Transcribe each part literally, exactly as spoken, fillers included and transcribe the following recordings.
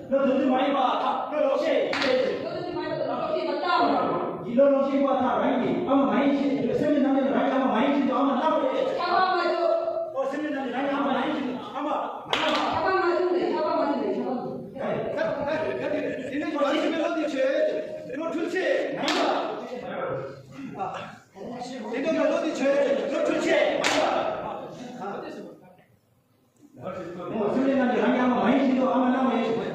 བློ་དོན་དུ་མ་ཡིན་པ་དག་བློ་ལོག་ཤེས་ཡིན་ཏེ། བློ་དོན་དུ་མ་ཡིན་པ་དག་བློ་ལོག་ཤེས་པ་དག་རང་གི་ཨ་མ་མ་ཡིན་ཞེས་སེམས་ནི་རྣམ་སྨིན་རང་གི་ཨ་མ་མ་ཡིན་ཞེས་སུ་ཨ་མ་ལྟ་བ་རེད། ཁྱབ་པ་མ་བྱུང་། ཨོ་སེམས་ནི་རྣམ་སྨིན་རང་གི་ཨ་མ་མ་ཡིན་ཞེས་སུ་ཨ་མ་མ་ལྟ་བ། ཁྱབ་པ་མ་བྱུང་ནས་ཁྱབ་པ་མ་བྱུང་ནས་ཁྱབ་པ་མ་བྱུང་། ད་ད་ད་དེ་དེ་ནི་ཁྱོད་རང་སེམས་པའི་བློ་དེ་ཆོས་བློ་འཁྲུལ་ཆེ་མ་ཡིན་པ། དེ་འདྲ་བའི་བློ་དེ་ཆོས་བློ་འཁྲུལ་ཆེ་མ་ཡིན་པ། ཨོ་སེམས་ཅན་རྣམས་ཀྱི་རང་གི་ཨ་མ་མ་ཡིན་བཞིན་དུ་ཨ་མ་རྣམ་པ་ཡིན།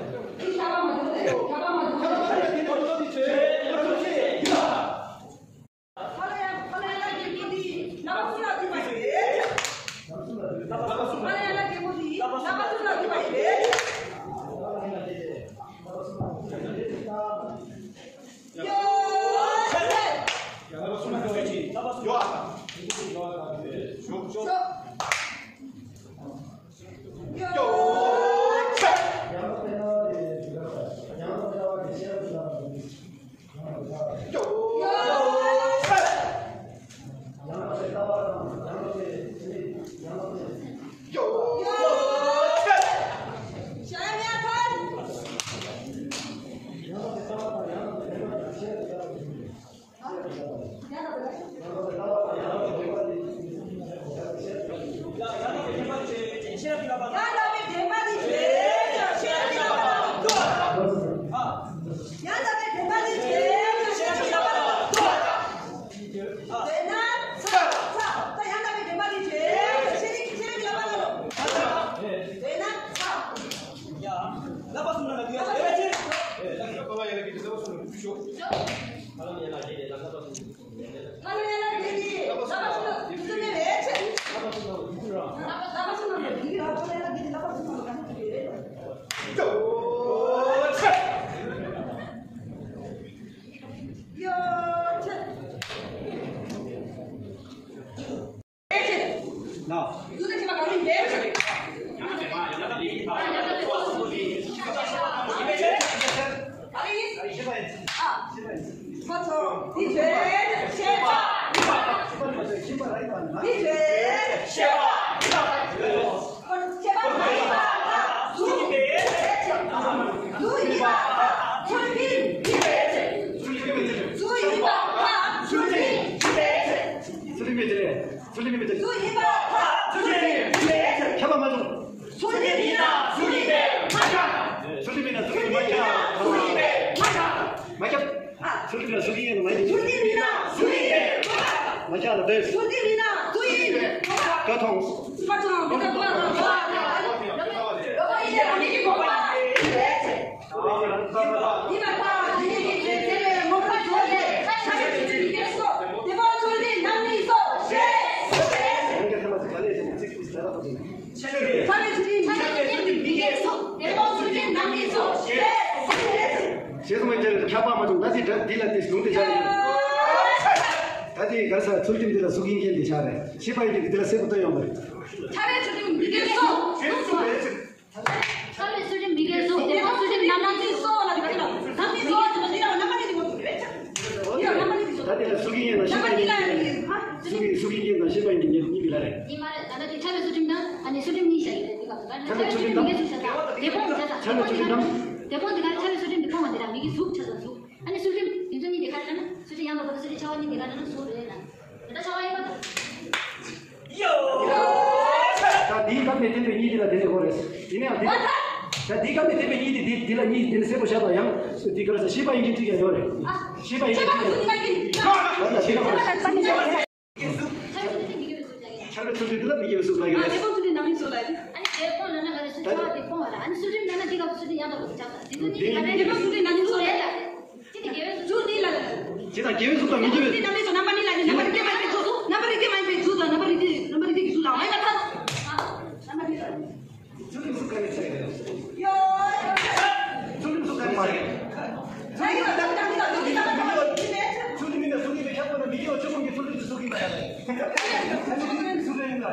ཚུལ་ཁྲིམས་མེད་དེ་རེད། ཚུལ་ཁྲིམས་མེད་དེ་རེད། ཚུལ་ཁྲིམས་མེད་དེ་རེད། ཚུལ་ཁྲིམས་མེད་དེ་རེད། ཚུལ་ཁྲིམས་མེད་དེ་རེད། ཚུལ་ཁྲིམས་མེད་དེ་རེད། ཁྱབ་པ་མ་བྱུང་། ཚུལ་ཁྲིམས་མེད་ན་ཚུལ་ཁྲིམས་མེད། མ་ཁྱབ། ཚུལ་ཁྲིམས་མེད་ན་ཚུལ་ཁྲིམས་མ་ཁྱབ། མ་ཁྱབ། ཚུལ་ཁྲིམས་ན་ཚུལ་ཁྲིམས་ཡིན་ན་མ་ཡིན། ཚུལ་ཁྲིམས་མེད་ན་ཚུལ་ཁྲིམས་མ་ཁྱབ་ལ་ལྟོས། ཚུལ་ཁྲིམས་མེད་ན་ཚུལ་ཁྲིམས་མ་ཁྱབ། ད་མཐོང་། ཞེས་གསུངས་པའི་ཕྱིར་ཁྱབ་པ་མ་བྱུང་། ད་དེ་འདྲ་འདི་ལ་དེ་ལུང་དེ་ཆགས་ཡོད། ད་དེ་ག་ས་ཚུལ་ཁྲིམས་འདི་ལ་གཟུགས་ཡིན་མཁན་དེ་ཆགས་རེད། ཤེས་པ་ཡིན་མཁན་དེ་འདི་ལ་སེམས་པ་ལྟོས་ཡོང་བ་རེད། ཁྱབ་པའི་ཚུལ་ཁྲིམས་མི་འགལ་སོ། ཁྱབ་པའི་ཚུལ་ཁྲིམས་མི་འགལ་སོ། དེ་ཚོ་ཚུལ་ཁྲིམས་རྣམ་སྨིན་སོ་ལ་དེ་ལ་རྣམ་སྨིན་སོ་ཟེར་བ་འདི་ལ་རྣམ་པ་གཉིས་ཀྱི་ངོ་བོ་རེད། འདི་ལ་རྣམ་པ་གཉིས་ཀྱི་ངོ་བོ། ད་དེ་ལ་གཟུགས་ཡིན་ན་ཤེས་པ་ཡིན་གྱི་ཉིད་གཉིས་ཀྱི་ལ་རེད། གཟུགས་ཡིན་གཟུགས་ཡིན་གྱི་ན་ཤེས་པ་ཡིན་གྱི་ཉིད་གཉིས་ཀྱི་ལ་རེད། ཡིན་མ་རེད། ད་ལྟ་དེ་ཁྱབ་པའི་ཚུལ་ཁྲིམས་དང་ཨ་ནི་ཚུལ་ཁྲིམས་གཉིས་བཤད་ཡོད་རེད། འདི་ག་ད་ཁྱབ་པའི་ཚུལ་ཁྲིམས་དང་། མི་འགལ་ཚུལ་བཤད་ད་དེ་སྤོང་བྱ་ད་ཁྱབ་པའི་ཚུལ་ཁྲིམས་དང་། དེ་སྤོང་དེ་ག་ཁྱབ་པའི་ཚུལ་ཁྲིམས་དེ་སྤོང་བ་འདི་ལ་མི་གི་གཟུགས་ཆ་ཚང་གཟུགས། ཨ་ནི་ཚུལ་ཁྲིམས་དེ་ཚོ་གཉིས་དེ་ག་རེ་ལབ་ན་ཚུལ་ཁྲིམས་ཡང་དག་པ་དང་ཚུལ་ཁྲིམས་འཆལ་བ་གཉིས་དེ་ག་རེ་ལབ་ན་གཟུགས་རེད་ལ། ད་ལྟ་འཆལ་བ་ཡིན་པ་དང་། ད་འདིའི་སྐབས་ནས་བསྟན་པའི་གཉིས་འདི་ལ་དེ་འདྲ་གོ་རེད། ཡིན་ནའང་འདི། ད་འདིའི་སྐབས་ནས་བསྟན་པའི་གཉིས་འདི་འདི་འདི་ལ་གཉིས་འདི་ལ་གསལ་པོ་བཞག་པ་ཡང་འདི་ག་རེ་ཟེར་ཤེས་པ་ཡིན་གྱི་ཚིག་ཀྱང་ཡོད་རེད། ཤེས་པ་ཡིན་གྱི་ཚིག་ཀྱང་ཡོད་རེད། ད་ལྟ་འདི་ལ་གོ་རེད། ཁྱབ་པའི་ཚུལ་ཁྲིམས་འདི་ལ་མི་དགེ་བའི་གཟུགས་ལབ་ཀྱི་རེད། དེ་སྤོང་ཚུལ་ཁྲིམས་རྣམ་སྨིན་སོ་ལབ་ཀྱི། ཨ་ནི་དེ་སྤོང་ལབ་ན་ག་རེ་ཚུལ་ཁྲིམས་འཆལ་བ་དེ་སྤོང་བ་ལ། ཨ་ནི་ཚུལ་ཁྲིམས་ལབ་ན་འདི་ག་ཚུལ་ཁྲིམས་ཡང་དག་པ་དེ་ཆགས་ས་དེ་ཚོ་གཉིས་དེ་ག་རེ་ཚུལ་ཁྲིམས་ལབ་ན། ཚུལ་ཁྲིམས་ལབ་ན། ཚུལ་ཁྲིམས་ལབ་ན། ཇི་ལྟར་དགེ་བའི་གཟུགས་དང་མི་དགེ་བའི། ཚུལ་ཁྲིམས་རྣམ་སྨིན་སོ། རྣམ་པ་གཉིས་ལ་ནི་རྣམ་པ་རིགས་སྐྱེས་མ་ཡིན་པའི་གཟུགས་དང་། རྣམ་པ་རིགས་སྐྱེས་མ་ཡིན་པའི་གཟུགས་དང་། རྣམ་པ་རིགས་སྐྱེས་མ་ཡིན་པའི་གཟུགས་དང་། རྣམ་པ་རིགས་སྐྱེས་མ་ཡིན་པའི་གཟུགས་ལ་མ་ཡིན་པ་ལྟར། རྣམ་པ་གཉིས་ལ། ཚུལ་ཁྲིམས་གཟུགས་ག་རེ་ཆགས་ཡོད། ཚུལ་ཁྲིམས་གཟུགས་མ་རེད། ཚུལ་ཁྲིམས་མི་དགེ་བ་ཚུལ་ཁྲིམས་མི་དགེ་བ་ཆོས་སྤོང་གི་ཚུལ་ཁྲིམས་ཀྱི་གཟུགས་ཡིན་པ་ཡིན་ན། ཚུལ་ཁྲིམས་གཟུགས་ཡིན་ན།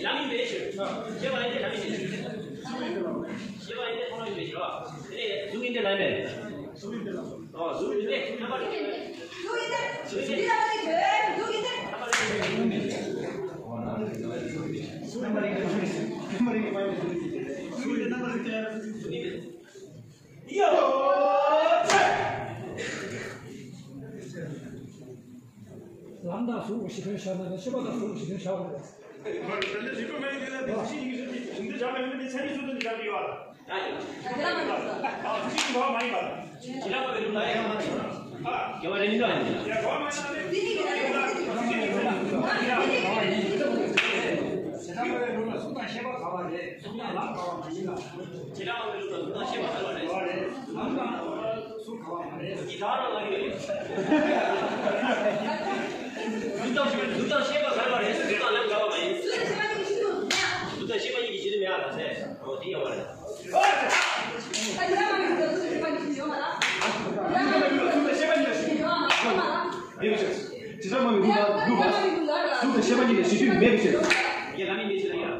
ལམ་ཡིན་པའི་ཕྱིར། ཞེས་པ་ཡིན་ཏེ་ལམ་ཡིན་པའི་ཕྱིར། ཞེས་པ་ཡིན་ཏེ་ཁོ་ན་ཡིན་པའི་ཕྱིར། དེ་ནས་གཟུགས་ཡིན་ཏེ་ལམ་ཡིན་པས། ཨོ་གཟུགས་ཡིན་ཏེ་རྣམ་པར་ལམ་དང་གཟུགས་གཞི་མཐུན་བཞག་ན་ནི་ཤེས་པ་དང་གཟུགས་གཞི་མཐུན་བཞག་དགོས། མ་རེད། དེ་འདྲ་རིག་པ་མེད་ཡོད་ན་དེ་གཞི་ཡིན་གཞི་ཡིན་འདི་བཞག་མེད་ཡོད་ན་དེ་ཚན་རིག་སོ་སོ་ནས་བཞག་གི་ཡོད་ཨ། ད་དེ་གཞི་ཡིན་པ་མ་ཡིན་པ། ཇི་ལ་བ་རེད་ལ་ཡང་མ་རེད། དགེ་བ་རེད་མི་འདུག་ཨ་ནི། ཇི་ལྟར་ལ་ཡོད། ཇི་ལྟར་ཤེས་པ་ག་བ་རེད། ཇི་ལྟར་ལ་ག་བ་མ་ཡིན། ཇི་ལྟར་ཤེས་པ་ཉིད་ཀྱི་ཇི་ལྟར་མེད་པ་ཟེར། འོ་དེ་ཡོད་པ་རེད། ཇི་ལྟར་མ་ཡིན་ལུགས་ལ། ལུགས་ལ། ཇི་ལྟར་ཤེས་པ་ཉིད་ལ་གཞི་མཐུན་མེད་པའི་ཕྱིར། ཡ་ལ་མི་མེད་ཕྱིར་ཡ།